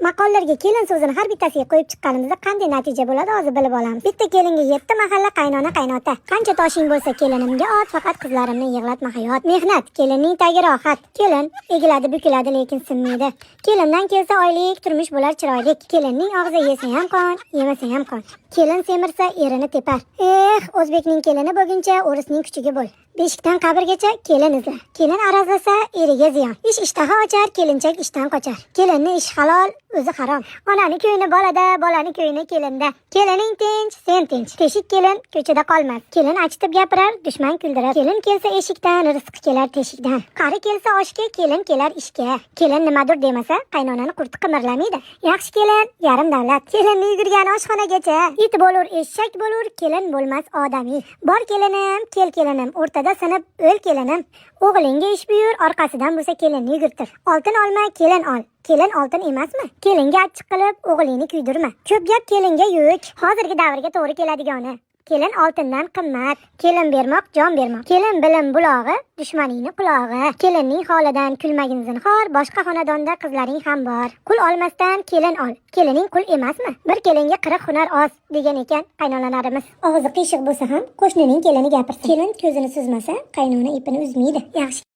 Maqollarga kelin so'zini har bittasiga qo'yib chiqqanimizda qanday natija bo'ladi, hozir bilib olamiz. Bitta kelinga yetti mahalla qaynona, qaynota. Qancha toshing bo'lsa, kelinimga ot, faqat qizlarimni yig'latma, hayot. Mehnat kelinning tagi rohat. Kelin egiladi, bukiladi, lekin sinmaydi. Kelindan kelsa oylik, turmush bo'lar chiroylik. Kelinning og'zi yesa ham qon, yemasa ham qon. Kelin semirsa, erini tepar. Eh, o'zbekning kelini bo'lguncha, o'risning kuchugi bo'l. Beshikdan qabrgacha kelin izla. Kelin arazlasa, eriga ziyon. Ish ishtaha ochar, kelinchak ishdan qochar. Kelinni ish halol, o'zi harom. Onani ko'ngli bolada, bolani ko'ngli kelinda. Kelining tinch, sen tinch. Teshik kelin ko'chada qolmas. Kelin achitib gapirar, dushman kuldirar. Kelin kelsa eshikdan, rizqi kelar teshikdan. Qari kelsa oshga, kelin kelar ishga. Kelin nimadir demasa, qaynonani qurti qimirlamaydi. Yaxshi kelin yarim davlat. Kelinni yugurgani oshxonagacha. It bo'lur, eshak bo'lur, kelin bo'lmas odamiy. Bor kelinim, kel kelinim, o'rtada sinib o'l kelinim. O'g'lingga ish buyur, orqasidan bo'lsa kelinni yugurtir. Oltin olma, kelin ol. Kelin oltin emasmi? Kelinga achchiq qilib, o'g'lingni kuydirma. Ko'p gap kelinga yuk. Hozirgi davrga to'g'ri keladigani. Kelin oltindan qimmat. Kelin bermoq, jon bermoq. Kelin bilim bulog'i, dushmaningni qulog'i. Kelinning holidan kulmagin zinhor, boshqa xonadonda qizlaring ham bor. Qul olmasdan kelin ol. Kelining qul emasmi? Bir kelinga 40 hunar oz, degan ekan qaynonalarimiz. Og'zi qiyshiq bo'lsa ham qo'shnining kelini gapirsin. Kelin ko'zini suzmasa, qaynona ipini uzmaydi. Yaxshi.